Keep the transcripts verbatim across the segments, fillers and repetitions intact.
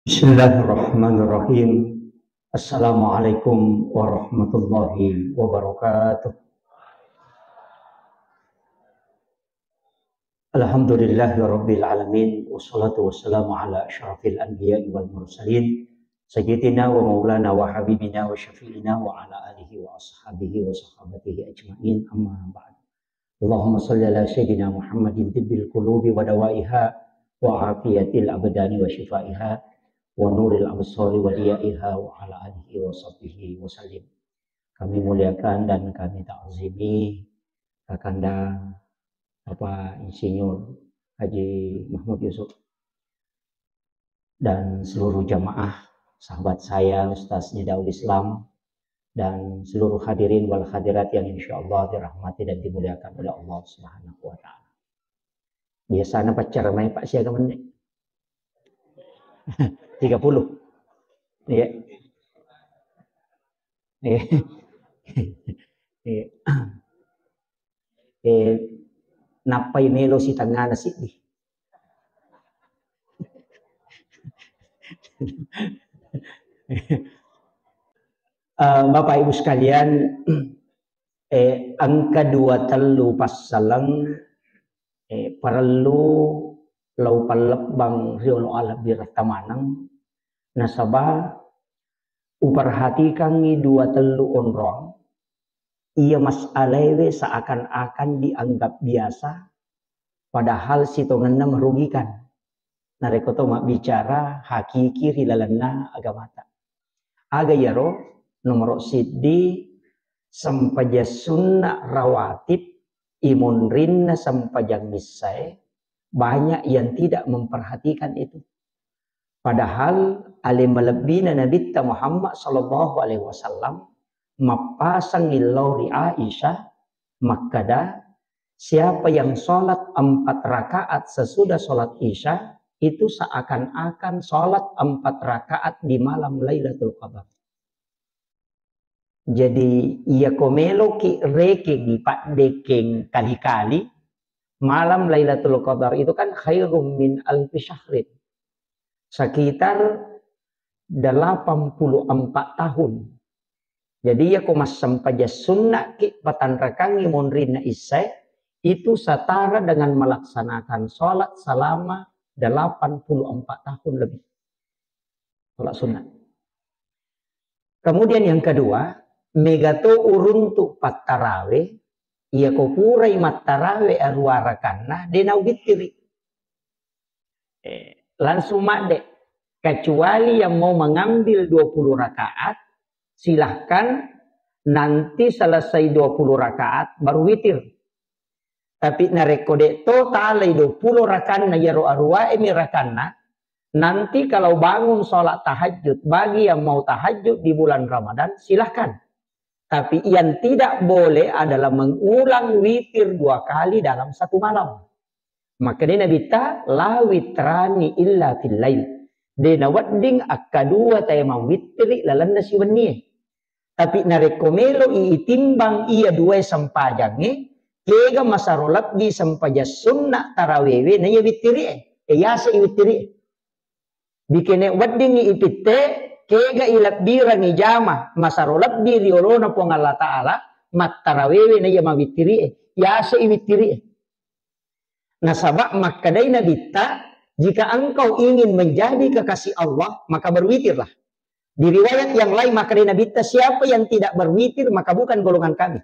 Bismillahirrahmanirrahim. Assalamualaikum warahmatullahi wabarakatuh. Alhamdulillahirabbil alamin, wassalatu wassalamu ala asyrafil anbiya'i wal mursalin, sayyidina wa maulana wa habibina wa syafi'ina wa ala alihi wa ashabihi wa sahabatihi ajma'in, amma ba'd. Allahumma salli ala sayyidina Muhammadin tibbil qulubi wa dawaiha wa afiyatil abdani wa shifaiha wa nuril absari wa diyaiha wa ala alihi wa sahbihi wa sallim. Kami muliakan dan kami ta'zimi Kakanda Bapak Insinyur Haji Mahmud Yusuf dan seluruh jamaah, sahabat saya Ustaz Nidaul Islam, dan seluruh hadirin wal hadirat yang insya Allah dirahmati dan dimuliakan oleh Allah Subhanahu wa Ta'ala. Biasanya pacar main Pak siaga menit. Tiga puluh. Iya. Iya. Iya. Eh, nappai melo sitengana siddi. Eh, Bapak Ibu sekalian, eh, engka dua tellu passaleng, eh, parellu lau pallebbang riolo alebbi rettamaneng, nasaba uperhatikangngi dua tellu onrong, iya masalaewe seakan-akan dianggap biasa, padahal sitongenna merugikan. Narekko to mabbicara hakiki ri lalenna agamata. Aga iyaro? Nomoro siddi, sempajang sunna rawatib imonrinna sempajang issae, banyak yang tidak memperhatikan itu. Padahal ale malebbina Nabitta Muhammad sallallahu alaihi wasallam mappasang illau ri Aisyah makkada, siapa yang sholat empat rakaat sesudah sholat Isya, itu seakan-akan sholat empat rakaat di malam Lailatul Qadar. Jadi, iya ko meloki rekengi paddekeng kali-kali, malam Lailatul Qadar itu kan khairum min alfi syahrin. Sekitar delapan puluh empat tahun. Jadi, iya ko massempajang sunnaki patanrakangi monrinna issae, itu setara dengan melaksanakan sholat selama delapan puluh empat tahun lebih. Sholat sunnah. Kemudian yang kedua, mega to uruntu pattarawe, iya ko purai mattarawe arua rakanna, de nauwittiri. Eh, langsung madde. Kecuali yang mau mengambil dua puluh rakaat, silahkan nanti selesai dua puluh rakaat baru witir. Tapi narekko de to talai dua puluh rakanna, iyaro aruae mi rakanna, nanti kalau bangun sholat tahajud, bagi yang mau tahajud di bulan Ramadan, silahkan. Tapi yang tidak boleh adalah mengulang witir dua kali dalam satu malam. Makkedai Nabitta, "La witrani illa fil lail." De nawedding akkadua tae mawwittiri lalenna siwennie. Tapi narekko meloi itimbang iya duae sempajangnge, kega masaro lebbi sempajang sunna tarawewe na iya wittirie. E, yase i wittirie. Bikene weddingngi ipitte, kega ilebbirangngi jama masaro lebbi ri olona Puang Allah Ta'ala, mattarawewe na iya mawittirie, yase i wittirie. Nasaba makkedai Nabitta, jika engkau ingin menjadi kekasih Allah, maka berwitirlah. Di riwayat yang lain makkedai Nabitta, siapa yang tidak berwitir, maka bukan golongan kami.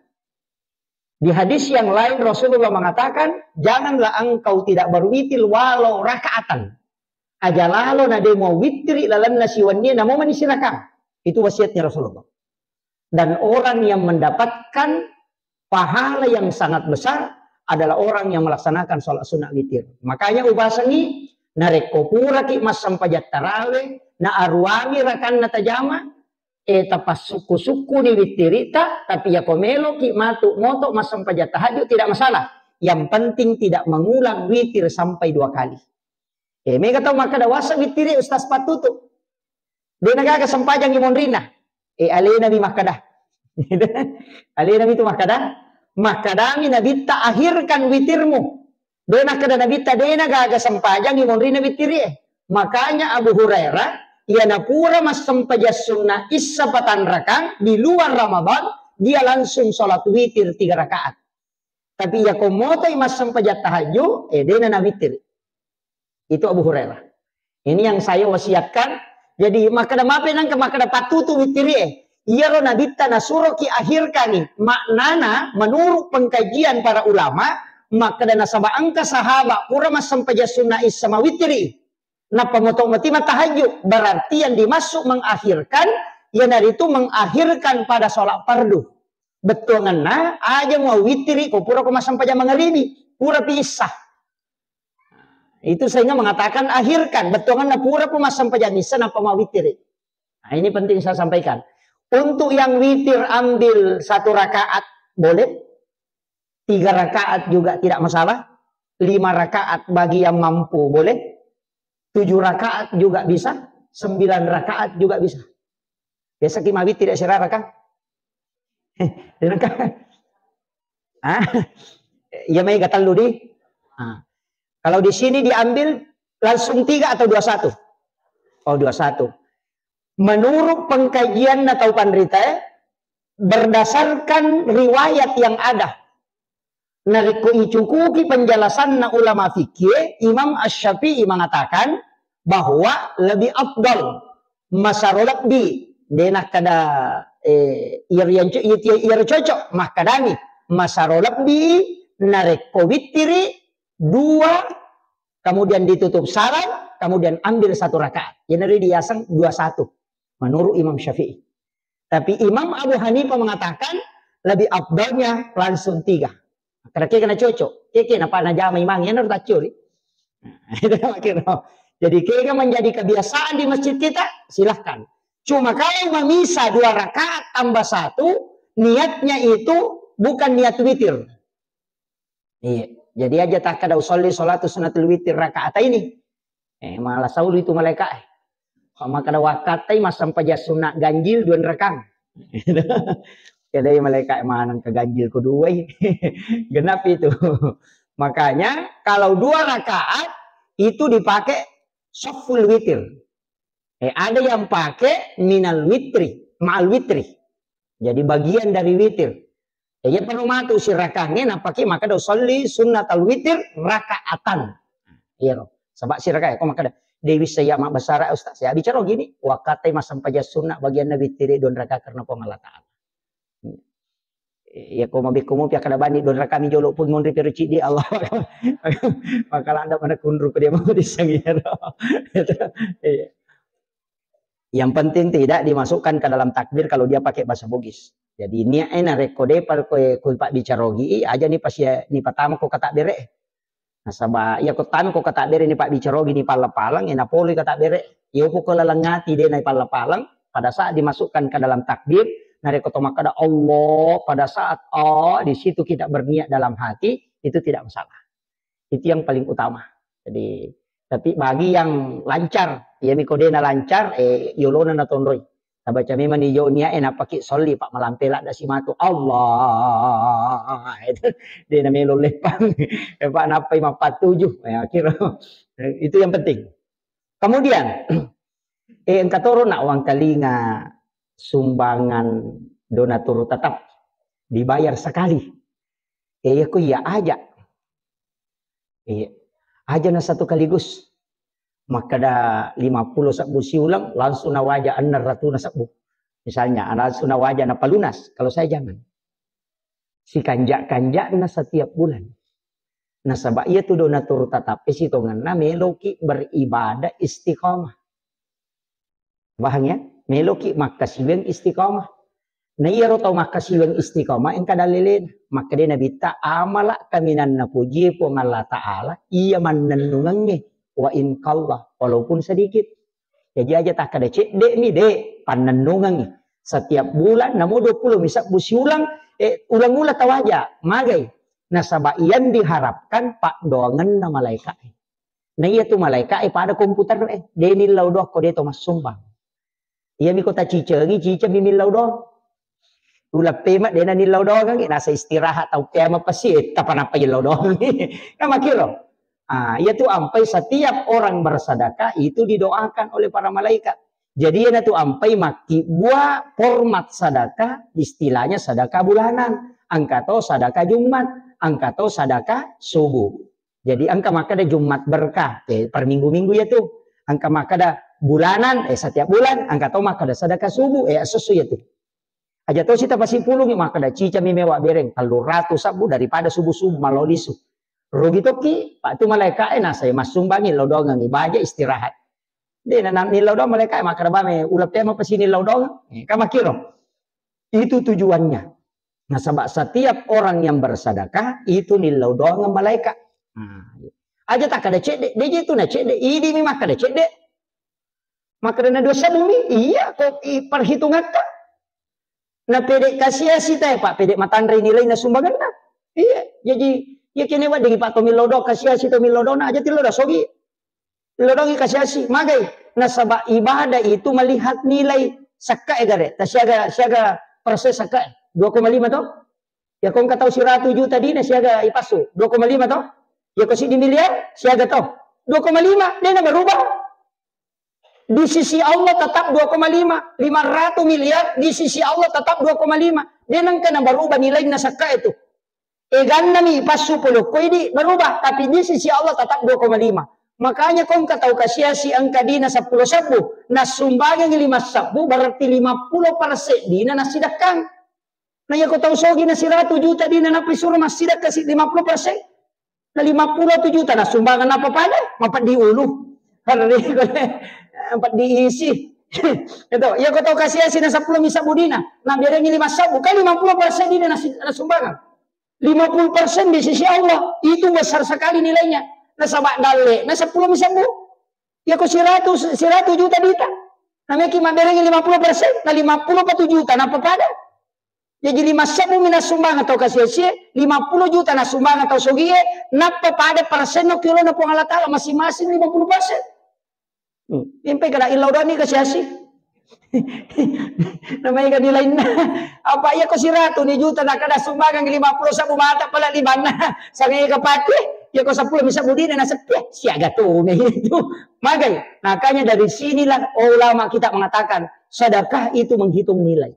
Di hadis yang lain Rasulullah mengatakan, janganlah engkau tidak berwitir walau rakaatan. Aja lalo na de muwittiri lalenna siwennie namo mani sirakang. Itu wasiatnya Rasulullah. Dan orang yang mendapatkan pahala yang sangat besar adalah orang yang melaksanakan sholat sunnah witir. Makanya ubasengi, narekko puraki massempajang tarawe, na aruami rakanna tajama, e, tapassukku-sukkuni wittirita, tapi yako meloki matu moto massempajang tahajud, tidak masalah. Yang penting tidak mengulang witir sampai dua kali. E, mega tau makkeda, "Wasa wittiri, Ustaz, pattutu. De nagaga sempajang imonrina." E, alena mi makkeda. Alena mi tu makkeda. Makkedami Nabitta, "Akhirkan witirmu." De nakkeda Nabitta, "De nagaga sempajang imonrina wittiri." E. Makanya Abu Hurairah, Iya napura massempajang sunna issa patanrakang di luar Ramadan, dia langsung sholat witir tiga rakaat. Tapi iya ko motoi massempajang tahajud, eh, dena na witir. Itu Abu Hurairah. Ini yang saya wasiatkan. Jadi, makkeda mape nangka makkeda patutu witiri e. Iyaro nabitta nasuroki akhirkani. Maknana, menurut pengkajian para ulama, makkeda nasaba engka sahabat pura massempajang sunna issa mawitiri. Nappa moto mati matahajud. Berarti yang dimaksud mengakhirkan, iyanaritu mengakhirkan pada sholat fardu. Bettuangenna, aja mau witiri ko pura ko massempajang mangaribi, pura pi issa. Itu sehingga mengatakan akhirkan, bettuanganna pura pu massempajang issa nappa mawitiri. Nah, ini penting saya sampaikan. Untuk yang witir ambil satu rakaat boleh, tiga rakaat juga tidak masalah, lima rakaat bagi yang mampu boleh, tujuh rakaat juga bisa, sembilan rakaat juga bisa. Biasa ki mawitiri sirara kan? Ah, iya mai gatellu di. Ah. Kalau di sini diambil langsung tiga atau dua satu? Oh, dua satu. Menurut pengkajian atau panrita, berdasarkan riwayat yang ada, narekko icukuki penjelasanna ulama fikih, Imam Asy-Syafi'i mengatakan bahwa lebih afdal masaro lebbi, de nakkeda, eh, iyaro yancu-, iya, iya, iyaro cocok, makkadani masaro lebbi narekko wittiri dua, kemudian ditutup salam, kemudian ambil satu rakaat. Jadi diaseng dua satu menurut Imam Syafi'i. Tapi Imam Abu Hanifah mengatakan lebih afdalnya langsung tiga. Karena kena cocok, keke napa najama imang, ya, harus tacuri. Nah, itu kira. Jadi kega menjadi kebiasaan di masjid kita, silahkan. Cuma kalau memisah dua rakaat tambah satu, niatnya itu bukan niat witir. Iya. Jadi aja takkada usolli sholatu sunnatul witir rakaat ini. Eh, malah saulu itu malaika, eh. Maka ada wakatai massempajang sunna ganjil dua rakang. Jadi malaika manang ke ganjil kedua. Genap itu. Makanya kalau dua rakaat itu dipakai saful witir. Eh, ada yang pakai minal witri, ma'al witri. Jadi bagian dari witir. Eh, iya perlu matu sirakangnge, napaki maka do sholli sunnatal witir rakaatan. Iya, sabak sirakang, ko maka Dewi saya mak besar Ustaz, saya bicara gini, wakatai massempajang sunna bagian Nabi tiri don raka karena Puang Allah Ta'ala. Iya, ko mabekko mopi akkada bani don rakami jolo pun monri pero cidi Allah. Maka landa mana kunru ko dia mau disang iyaro. Iya. Yang penting tidak dimasukkan ke dalam takbir kalau dia pakai bahasa Bugis. Jadi niat ena rekko depa ko, ko pabbicara ogi, aja ni pas ni patama ko kata bere. Nasaba iya ko tami ko kata bere ni pabbicara ogi ni palla-pallang, ena polo kata bere. Iyo ko laleng ati de na palla-pallang, pada saat dimasukkan ke dalam takbir, narekko to makkada Allah, pada saat oh di situ kita berniat dalam hati, itu tidak masalah. Itu yang paling utama. Jadi, tapi bagi yang lancar, iya mi ko de na lancar, eh, yolona na tonroi. Tabaca memang ni jo niat, eh, napaki sholli, pak malampe ladda simatu. Allah. Itu de na melo lepang. Eh, pak nappai mappatuju. Ya, kira. Eh, itu yang penting. Kemudian, eh, engka toro nak wangkalinga sumbangan donatur tetap dibayar sekali. Eh, iya ko iya aja. Iya. Aja na satu kaligus. Makkada lima puluh sebbu siulang, langsung nawaja enam ratus na sebbu. Misalnya, langsung nawaja na palunas. Kalau saya jangan. Sikanja-kanjana setiap bulan. Nasaba iya tu donatur tetap, eh, sitongenna meloki beribadah istiqomah. Pahang ya? Meloki makkasiwiang istiqomah. Na iyaro tau makkasiwiang istiqomah engka dalilena. Makkeda Nabitta, amala kaminang napojie Puang Allah Ta'ala, iya mannennungengnge, wa in qalla, walaupun sedikit. Jadi aja takkada cedde mi de, pannennungengngi. Setiap bulan, namo dua puluh mi sebbu siulang, eh, ulang-ulang tawaja, magai. Nasaba yang diharapkan paddoangenna malaika. Na iya tu malaika e pada komputer e, de nillau doang ko de to massumbang. Iya mi ko tacicengi, ciceng mi millau doang. Uleng pema de na nillau doang, nasa istirahat tau pema pasi, eh, tapa napa illau doang. Kan makiro. Ah, iya tu ampai setiap orang bersedekah itu didoakan oleh para malaikat. Jadi, iyanatu ampai makkibbua format sadaka, istilahnya sadaka bulanan. Engka to sadaka Jumat, engka to sadaka subuh. Jadi, engka makkeda Jumat berkah, eh, per minggu-minggu iyatu. Engka makkeda bulanan, eh, setiap bulan, engka to makkeda sadaka subuh, eh, esso-esso iyatu. Aja to sita pasipulungi makkeda cicami mewa bereng, tellu ratu sabbu daripada subuh-subuh malao lisu. Rugi tokki, Pak, tu malaika e nasai massumbangi lao doangengi, baja istirahat. De na, na, nillau doang malaika e makkeda bame, uleng pema pasi nillau doang. Eh, kan makkiro. Itu tujuannya. Nasaba setiap orang yang bersedekah itu nillau doang malaika. Nah, aja takkeda cedde, de je tu na cedde, idi mi makkeda cedde. Makkeda na dua sabbu mi, iya ko i-, perhitungatta. Na pede kasiasi tae, Pak, pede matanre nilai na sumbanganna. Iya, jadi iya kene wedding Pak to millau doang kasiasi to millau doang, aja tillau doang sogi. Lodongi kasiasi, magai. Nasaba ibadah itu melihat nilai sakka e gare. Ta siaga, siaga persen sakka e. Dua koma lima to? Ya ko engka tau siratu juta dina siaga ipassu. Dua koma lima to? Ya ko siddi miliar siaga to? Dua koma lima, de na berubah. Di sisi Allah tetap dua koma lima. Lima ratus miliar di sisi Allah tetap dua koma lima. De nengka na berubah nilai na sakka itu. Egannami passu pole okko idi berubah, tapi di sisi Allah tetap dua koma lima. Makanya ko engka tau kasiasi engka dina seppulo sabbu, nassumbangengi lima sabbu, berarti lima puluh persen dina nassidakkang. Na iya ko tau sogi na siratu juta dina nappa isuro massidakka si lima puluh persen. Na lima puluh tu juta nassumbangan apa pada? Mapeddi ulu. Harri kole, mapeddi isi. Itu, iya ko tau kasiasi na seppulo mi sabbu dina, na berengi lima sabbu, kan lima puluh persen dina nassi-, nassumbangan. Lima puluh persen di sisi Allah, itu besar sekali nilainya. Nasaba dalle na seppulo mi sabbu. Ya ko siratu, siratu juta dita. Na meki mabberengi lima puluh persen, na lima puluh pa tu juta, nappa pada. Jadi lima sabbu mi nassumbang atau kasiasi, lima puluh juta nassumbang atau sogie, nappa pada persen no kilo na Puang Allah Taala masing-masing lima puluh persen. Hmm. Impai kada illau doang ni kasiasi. Namanya kan lainna. Apa iya ko siratu ni juta na kada sumbangan lima puluh sabbu mata pala limanna. Sangai kapati, iya ko seppulo mi sabbu dina na sepi, siaga tu itu. Magai. Makanya dari sinilah ulama kita mengatakan sedekah itu menghitung nilai.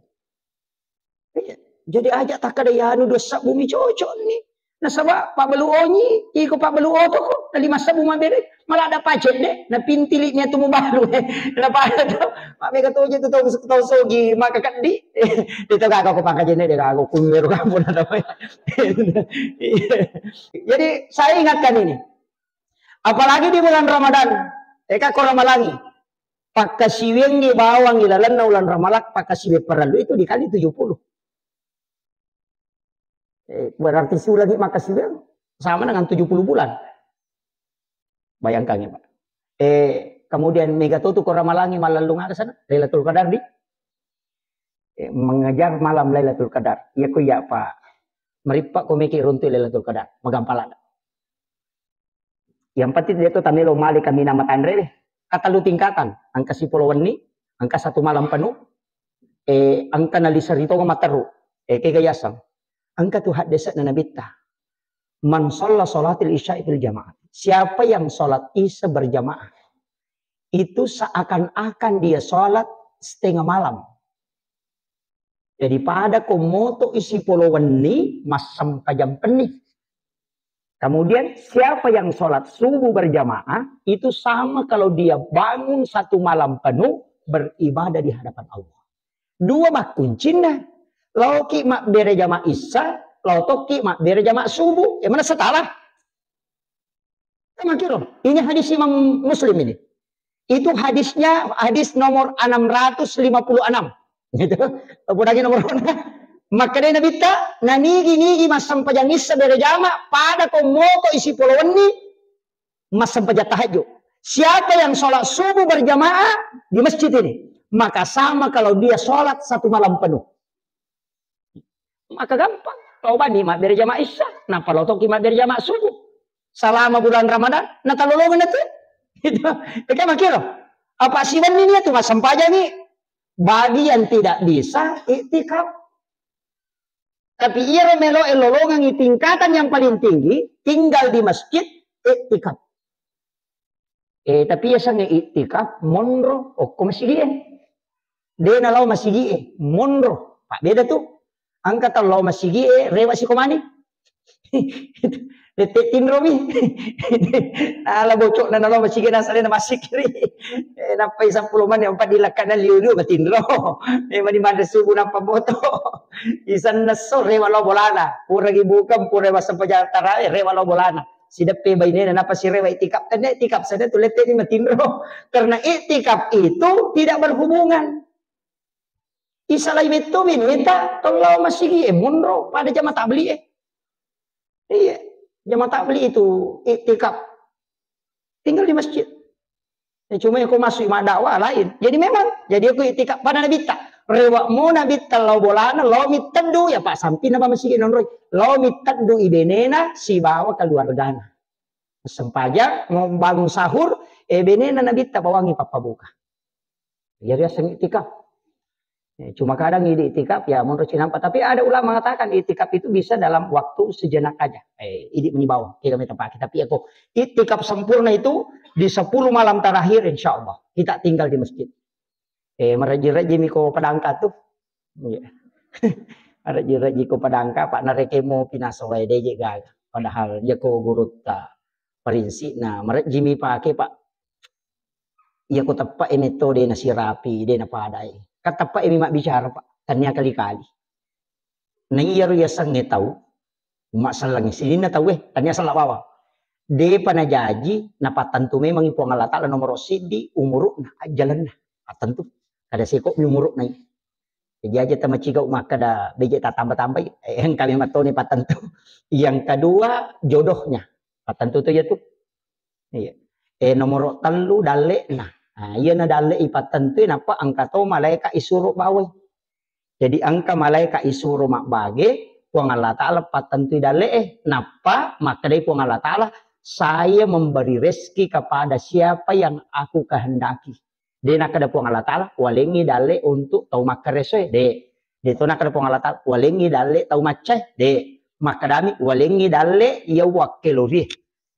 Iya. Jadi aja takkada yanu dua sabbu mi cocok ni. Nasaba pabbalu onyi, iko pabbalu oto ko, na lima sabbu mabere, malah ada pacet de, na pintili mi atu mubalu. Na pada to, mabega toje tu tau, tau sogi, maka kaddi. Itu kaka ko pangkajene de kaka kumeru kampung ada. Iya. Jadi saya ingatkan ini. Apalagi di bulan Ramadan, eka ko ramalangi. Pakkasiwiangngi bawang ilalenna uleng Ramalak, pakkasiwiang parellu itu dikali tujuh puluh. Eh, berarti siulangi makkasiwiang sama dengan tujuh puluh bulan. Bayangkan ya, Pak. Eh, kemudian mega to tu ko ramalangi malellung aga sana, Lailatul Qadar di, eh, mengejar malam Lailatul Qadar. Iya ko iya, Pak. Merippa ko meki runtu Lailatul Qadar, magampalada. Yang penting dia tu tamelo mali kami nama tanre deh. Kata lu tingkatan, angka sipolo wenni, angka satu malam penuh, eh, angka nali serito materu, eh, kega yasang. Angka tu haddesak na nabitta. Man shalla shalatil isya'i fil jamaah. Siapa yang sholat isya berjamaah, itu seakan-akan dia sholat setengah malam. Jadi pada ko moto isi polo wenni, massempajang penni. Kemudian siapa yang sholat subuh berjamaah, itu sama kalau dia bangun satu malam penuh beribadah di hadapan Allah. Dua makkuncinna. Laoki mabbere jama isya, lao tokki mabbere jama subuh. Eh, mana setara? Kan makkiro. Ini hadis Imam Muslim ini. Itu hadisnya, hadis nomor enam ratus lima puluh enam. Gitu. Apa lagi nomor? Makkeda Nabitta, nanigi-nigi massempajang isya bere jama, pada ko moto isi polo wenni, massempajang tahajud. Siapa yang sholat subuh berjamaah di masjid ini, maka sama kalau dia sholat satu malam penuh. Maka gampang. Lao bani mabbere jama isya, nappa lao tokki mabbere jama subuh. Selama bulan Ramadan, natalolongeng tu. Itu. Eka makkiro. Apa siwenni ni tu massempajangi. Bagi yang tidak bisa, iktikaf. Tapi iyaro melo e lolongengi tingkatan yang paling tinggi, tinggal di masjid, iktikaf. Eh, tapi yasengnge iktikaf, monro, okko masigi e. De' nalao masigi'e, monro. Pak beda tu. Engka tau lao masigi'e, rewa sikomani. Lette tinromi. Ala bocokna nalao masigi'e, nasalena masikiri. Eh, nappai seppulo menit, empat di lakkana liu-liu matinro. Eh, mani manre subuh nappa boto. Isenna esso rewa lao bolana. Puragi bukeng, pura massempajang tarawih, rewa lao bolana. Sideppe bainena, nappa sirewa iktikaf. Tennia iktikaf, sana tu lette ni matinro. Karena iktikaf itu tidak berhubungan. Isalai metto baineta, kalau masigi'e, monro, pada jamaah tabligh e. Iya, jamaah tabligh itu iktikaf. Tinggal di masjid. Ya, cuma ko masuk maddakwah lain. Jadi memang, jadi aku iktikaf pada Nabitta. Rewa mo Nabitta lao bolana, lao mitteddu, ya Pak, sampina ba masigi nonroi. Lao mitteddu ibenena sibawa keluargana. Sempajang, mau bangun sahur, e benena Nabitta bawangi pappabuka. Jadi aseng iktikaf. Eh, cuma kadang idi iktikaf, ya, menurut cinampa. Tapi ada ulama mengatakan iktikaf itu bisa dalam waktu sejenak aja. Eh, idi meni bawang, kira meta pakai. Tapi aku iktikaf sempurna itu di sepuluh malam terakhir, insya Allah. Kita tinggal di masjid. Eh, meraji-raji miko padangka tuh. Iya. Meraji-raji ko padangka, Pak, narekemo pinaso wae deje gaga. Padahal jeko gurutta parinsik na, meraji mi pakai, Pak. Iya ko teppa'e metto de nasirapi, de napadai. Kan teppa'e mi mabbicara, Pak. Tania kali-kali. Na iyaro yasengnge tau, umma sellengnge sininna tauwe, tania sella bawang. Depa najaji, napattentu memangngi Puang Allah Ta'ala nomoro siddi, umuru'na, ajjalenna. Pattentu. Kada seko mi umuru'na. Jadi aja tamaciga makkada beje tatamba-tambai, eh, engka memang toni pattentu. Yang kedua, jodohnya. Pattentu tu ya tu. Iya. Eh, nomoro tellu dalle'na. Nah, iyana dalle ipattentui, nappa engka to malaika isuro bawai. Jadi engka malaika isuro mabbage, Puang Allah Ta'ala pattentui dalle'e. Nappa makkedai Puang Allah Ta'ala, "Saya memberi rezeki kepada siapa yang aku kehendaki." De nakkeda Puang Allah Ta'ala, "Walengngi dalle untuk tau makkaresoe." De. De to nakkeda Puang Allah Ta'ala, "Walengngi dalle tau maccae." De. Makkedami, "Walengngi dalle iya wakkelorie."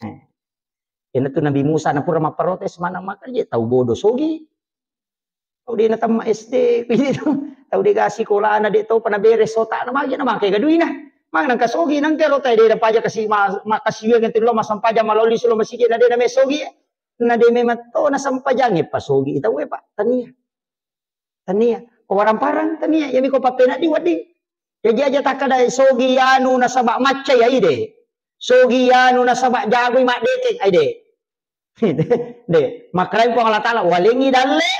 Eh. Iyanatu Nabi Musa na pura mapprotes, mana makkeda tau bodo sogi. Tau de natemma S D, kuwi tu. Tau de ga sikolana, de topa naberes otana, magi na make gaduina. Mang nangka sogi, nangka ro tai de napaja kasi ma-, makasiwiang tu lo masampaja malolli sulo masigi na de na mesogi. Na de memang to nasampajangnge pasogi tau e, Pak. Tania. Tania. Ko warang-parang, tania. Yami ko papena di wedding. Jaji aja takkada sogi anu nasaba macca ya ide. Sogi anu nasaba jagoi maddekeng, ai de. De, makkedai Puang Allah Ta'ala, "Walengngi dalle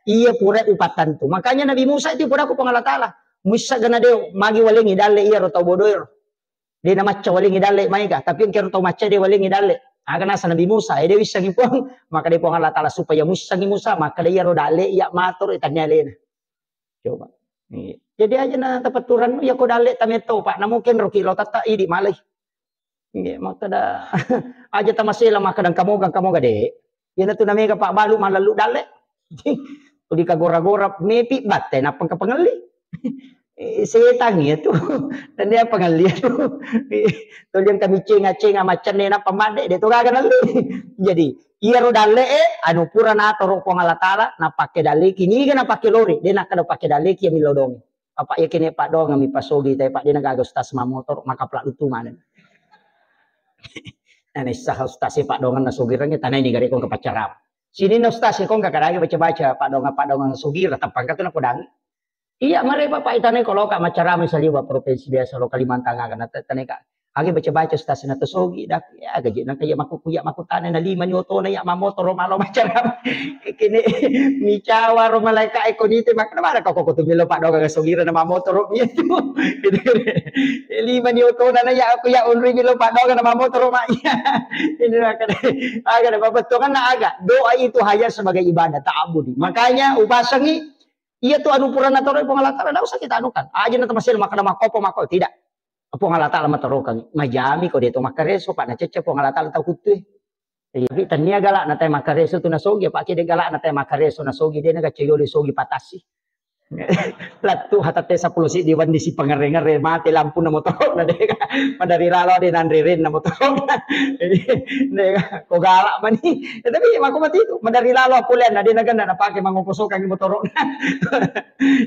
iya pura upattentu." Makanya Nabi Musa itu pura ku Puang Allah Ta'ala, "Muissa gana de magi walengngi dalle iyaro tau bodoero." De namacca walengngi dalle maega, tapi engkero tau macca de walengngi dalle. Aga nasa Nabi Musa, eh, de wissengi Puang, makkedai Puang Allah Ta'ala supaya muissengi Musa, makkeda iyaro dalle iya matoro itanni alena. Coba. Iya. Jadi aja na tapatturannu, ya ko dalle tametto, Pak. Na mungkin roki lo tata idi malai. Iya, makkeda aja tamasela makkeda engka moga, engka moga de. Iyana tu namega Pak balu malallu dalle. Ko dikagora-gora mepi batte nappa engka pangelli. Eh, setang iya tu. Dan dia pangelli tu. Toliang kami cenga-cenga macanne nappa madde de to gaga nalle. Jadi iyaro dalle e, anu pura natoro Puang Allah Ta'ala, napakke dalleki, niga napakke lori, de nakkeda pakke dalleki ya milodong. Apa iya kene paddoangeng mi pasogi tai, Pak, de nagaga ustaz mamotoro, maka pelalu tu maneng. Nana issaha ustaz e paddoangeng na sogireng, tanai ni gare kong ke pacaram. Sini na ustaz e kong kakadagi baca-baca paddoangeng, paddoangeng sogira, tappa engka tu napodangi. Iya, mare Bapak, itanai ko loka macarama saliwa provinsi biasa lo Kalimantan aga na tanai ka. Agi baca-baca ustaz na to sogi dak. Ya gaji nangka iya makuku iya makutana na lima ni otona iya mamotoro malo macarama. Kene micawa ro malaika e ko nite makkeda mana kau ko tu melo paddoangeng sogira na mamotoro iya tu. Lima ni otona na iya aku iya unri melo paddoangeng na mamotoro ma iya. Ini makkeda aga na babettongan na aga. Doa itu hanya sebagai ibadah ta'abudi. Makanya upasangi Iya tu anu pura natoroi Puang Allah Ta'ala, ndak usah kita anukan. Aja na tamasel makkeda makkopo makko, tidak. Puang Allah Ta'ala matorokang. Majami ko de to makkareso, Pak, nacecce Puang Allah Ta'ala tau kuttue. Iya, tapi tania galak na tai makkareso tu nasogi, Pak, kede galak na tai makkareso nasogi, de na gacce yolo sogi patasi. Lattu hatatte seppulo siddi wenni si pangerre-ngerre mate lampuna motoro'na de. Madari lalo de nanre renna motoro'na. De ko galak mani. Ya, tapi mako mati itu madari lalo apuleanna de naganna napake mangokosokangi motoro'na.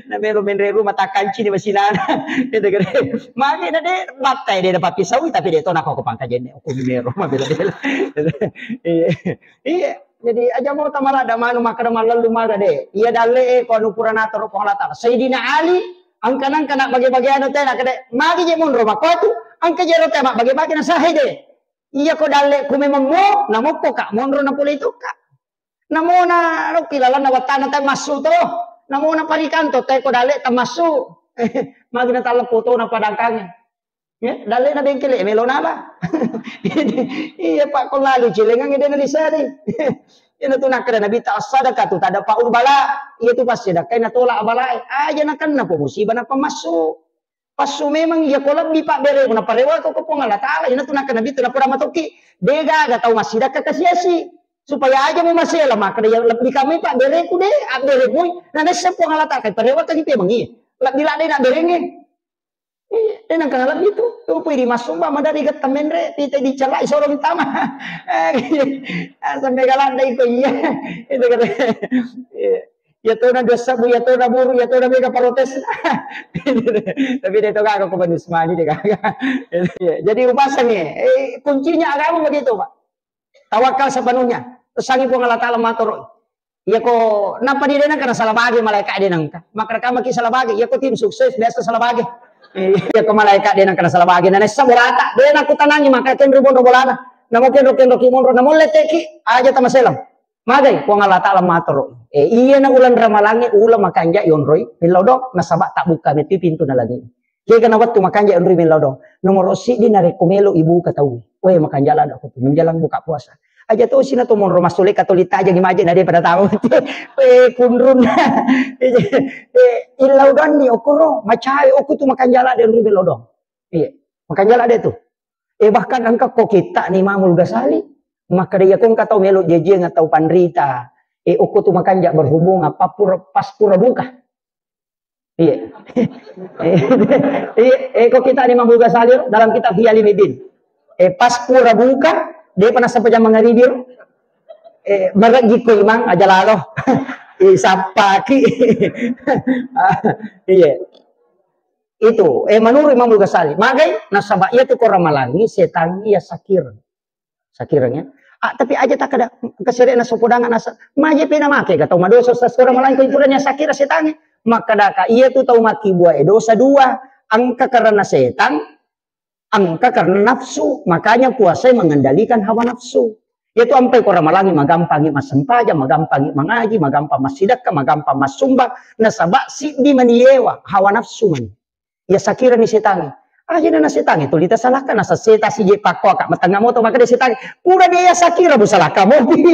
Na melo menre rumah takanci ni masinana. Itu kere. Magi na de battai de dapat pisau tapi de to nako ko pangkajenne. Aku mero mabela-bela. Iya. Iya. Jadi aja mau tamaladda manu makkeda mallallu maga de. Iya dalle e ko anu pura natoro Puang Allah Taala. Sayyidina Ali engka nangka nak bage-bage anu tena kede magi je monro makko tu engka je rota mak bage-bage na sahe de. Iya ko dalle ku memang mo namokko kak monro na pole itu kak. Namona rokki lalanna wattana tai massu to. Namona parikanto tai ko dalle tamassu. Magi na talle foto na padangkange. Ya, dalena bengkele melo nala. Iya, Pak, ko lalu cilengang de na disari. Ina tu nakkeda Nabi ta sadaqatu tadfa'ul bala. Iya tu pas sedekah na tolak bala. Aja nakenna po musibah na pamassu. Passu memang iya ko lebbi Pak bere na parewa ko Puang Allah Taala. Ina tu nakkeda Nabi tu na pura matoki. Dega aga tau massidakka kasiasi. Supaya aja mu masela makkeda ya lebbi kami Pak bereku de, abbereku. Na nessa Puang Allah Taala parewa kan itu emang iya. Lebbi la de na berenge. Iya, de nangka lebbi tu. Tupui di masumba madari getta menre, pita dicalai soro mitama. Eh, ah, sampai galanda iko iya. Itu kata. Iya. Ya tona dosa bu, ya tona buru, ya tona mega protes. Tapi de to gaga ko banus mani de gaga. Iya, jadi upasangi. Eh, kuncinya agama begitu, Pak. Tawakal sepenuhnya. Tersangi Puang Allah Taala matoro. Iya ko napa di denang kana salah bagi malaikat denang ka. Maka kamaki salah bagi. Iya ko tim sukses biasa salah bagi. Iya ko malaikat denang kana salah bagi. Nana essa bolata. Denang ku tanangi maka kenru bondo bolana. Namo kenro kenro ki monro namo leteki aja tamaselang. Magai Puang Allah Taala matoro. Eh, iya na ulang ramalange ulang makanja yonroi. Millau do nasaba tak buka metu pintu na lagi. Kega na wettu makanja onroi millau do. Nomoro siddi narekko melo ibuka tau. Weh makanja lada ko menjelang buka puasa. Aja to sina to monro masule katolita aja ngimaje na de pada tahu. Eh kunrun. Eh illau donni okoro macawe oku tu makanja lada onroi millau do. Iya. Makanja lada tu. Eh, bahkan engka ko kitta ni Imamul Ghazali, makkeda iya ko engka tau melo jejieng atau panrita, eh, okko tu makanja berhubung apa pura, pas pura buka. Iya. Eh, iya, eh, ko kitta ni Imamul Ghazali dalam kitab Ihya Ulumuddin. Eh, pas pura buka, de pernah sampai jam mangaribi. Eh, merek jiko imang aja lalo. Eh, sapaki. Ah, iya. Itu, eh, menurut Imamul Ghazali, magai nasaba iya tu ko ramalangi setangi ya sakir. Sakireng ya. Ah, tapi aja tak ada keserena sopodangan asa. Maje pena make ga tau madosa sa ko ramalangi ko ipuranya sakir setangi. Maka daka iya tu tau maki buah eh, dosa dua. Engka karena setan, engka karena nafsu. Makanya puasa mengendalikan hawa nafsu. Yaitu ampai ko ramalangi magampangi massempajang, magampangi mangaji, magampang massidekka, magampang massumbang, nasaba siddi mani yewa, hawa nafsu mani. Ya sakirani setangi. Aja na setangi tuli tasalakka nasa seta sije pakko ka matengnga moto maka de setangi. Pura de ya sakira bu salakka mopi.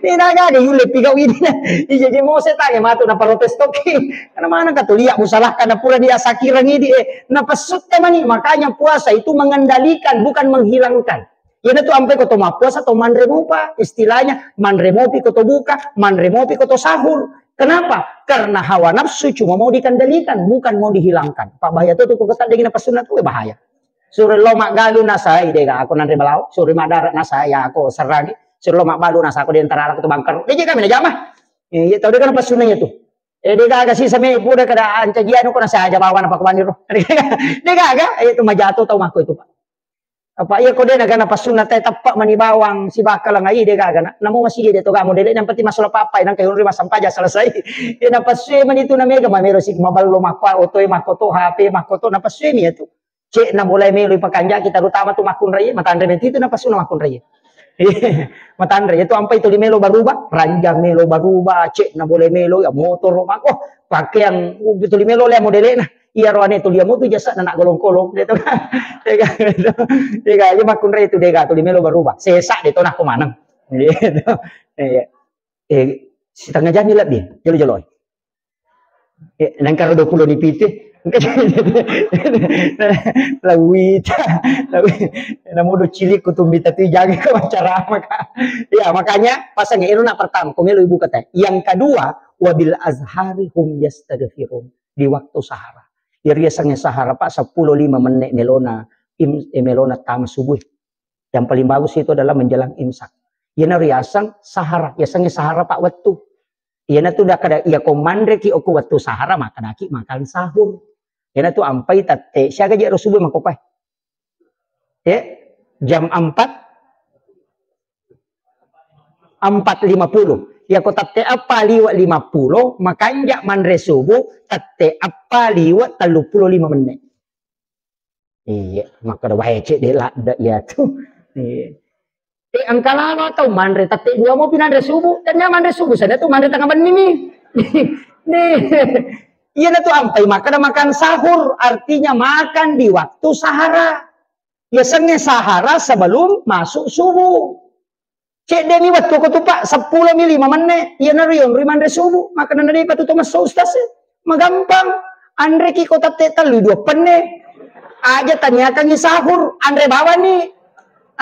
Ni naga de yulle pigau ini. Ije je mo setangi matu na protes toki. Karena mana ka tulia bu salakka na pura de ya sakira ngidi eh. Na pesutta mani makanya puasa itu mengendalikan bukan menghilangkan. Iyana tu ampai ko to mappuasa to manre mopa, istilahnya manre mopi ko to buka, manre mopi ko to sahur. Kenapa? Karena hawa nafsu cuma mau dikendalikan, bukan mau dihilangkan. Pak bahaya tu tu ko ketat dengin apa sunat tu bahaya. Sure lo maggalu nasai dega aku nanre balau, sure madara nasai aku seragi, sure lo magbalu nasa aku di antara aku tu bangker. Dia kami na jama. Eh, iya tau dega apa sunat itu. Eh dega aga sisa me puda kada ancajian ko nasa aja bawa apa kemani ro. Dega aga, itu majato tau mako itu Pak. Apa iya ko de na gana passunna te teppa mani bawang sibakka langa ide gaga na. Namo masigi de to gamo dele yang penting masula papa nang kayunri masampaja selesai. Iya na passue mani tu na mega mamero si maballo makko oto e makko to H P makko to na passue mi ya tu. Cek na boleh melo ipakanja kita terutama tu makkunrai matanre menti tu na passunna makkunrai. Matanre ya tu ampai tu di melo baruba, ranjang melo baruba, cek na boleh melo ya motor makko pakaian betul di melo le modele na. Iya roane tu dia mutu jasa na golong-kolong de to. Dega, dega, iya makkunrai tu dega tu di melo baruba. Sesa de to nako maneng. Gitu. Iya. Eh, setengah jam ni lebih. Jolo-jolo. Eh, nangkaro dua puluh ni piti. Lawita, lawi. Namu do cilik ku tumbi tapi jaga ke acara apa kak? Ya makanya pasang ero nak pertama, ko melo ibu kata. Yang kedua, Wa bil azhari hum yastaghfirun. Di waktu sahara. Iyaro yasengnge sahara, Pak, seppulo lima menne' melona im-, eh, melona tama subuh. Yang paling bagus itu adalah menjelang imsak. Iyana riaseng sahara, yasengnge sahara, Pak, wettu. Iyana tu dah kada, iya ko manreki okko wettu sahara, makkedaki makan sahur. Iyana tu ampai tette, siaga je ro subuh makopai. Eh, jam empat, empat lima puluh. Ya ko tette eppa liwe' lima puluh, makanja manre subuh, tette eppa liwe' tellu puluh lima menne'. Iya, makkeda wae cedde' ladde' iya tu. Iya. Eh, engka lalo tau manre tette dua mopi nanre subuh, dan dia manre subuh, sana tu manre tengah benni ni. Nih. Iya, na tu ampai makan, makan sahur, artinya makan di waktu sahara. Yasengnge sahara sebelum masuk subuh. Cedde' mi wettu ko tu, Pak, seppulo mi lima menne', iyanaro yonroi manre subuh, maka nana depa tu to messo ustaz e. Magampang, anreki ko tette tellu dua penne. Aja taniakangi sahur, anre bawani.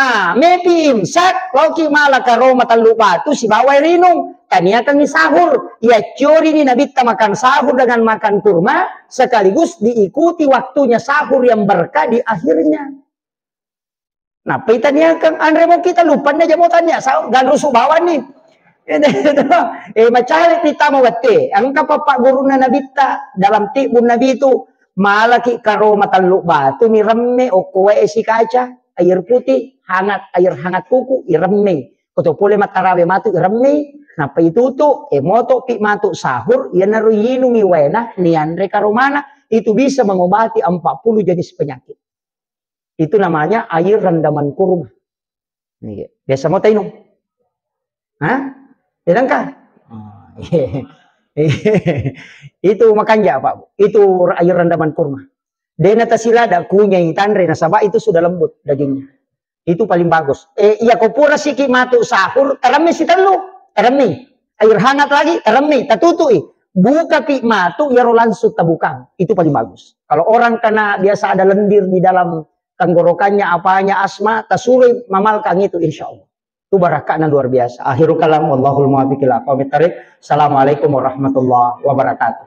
Ah, mepi imsak, laoki mala karoma tellu batu, sibawa air inung, taniakangi sahur. Iya ciorini nabitta makan sahur dengan makan kurma, sekaligus diikuti waktunya sahur yang berkah di akhirnya. Nappa itaniakang, anre mo kita lupanna jamo tania, sa-, ganrusu bawani. Eh, macale titama wette, engka papa gurunna nabitta, dalam tibbun nabi itu, malaki karoma tellu batu ni remme, okko wae sikaca, air putih, hangat, air hangat kuku, iremme. Koto pole mattarawe matu, iremme, nappa itutu, e moto pi matu sahur, iyanaro inungi waena, nianre karomana, itu bisa mengobati empat puluh jenis penyakit. Itu namanya air rendaman kurma. Iya. Biasa mo tainung? Hah? Tidak kah? Oh, iya. Itu makanja, Pak. Itu air rendaman kurma. Dena tasilada kunyai tanre nasaba itu sudah lembut dagingnya. Itu paling bagus. Eh, iya ko pura siki matu sahur, teremme sitellu, teremme. Air hangat lagi, teremme, tatutui. Buka pi matu, yaro langsung tabukang. Itu paling bagus. Kalau orang kena biasa ada lendir di dalam tenggorokannya, apanya, asma, tasuroi mamalkang itu, insya Allah. Itu barakahnya luar biasa. Akhirul kalam, wallahul muwaffiq ila aqwamit thariq. Assalamualaikum warahmatullahi wabarakatuh.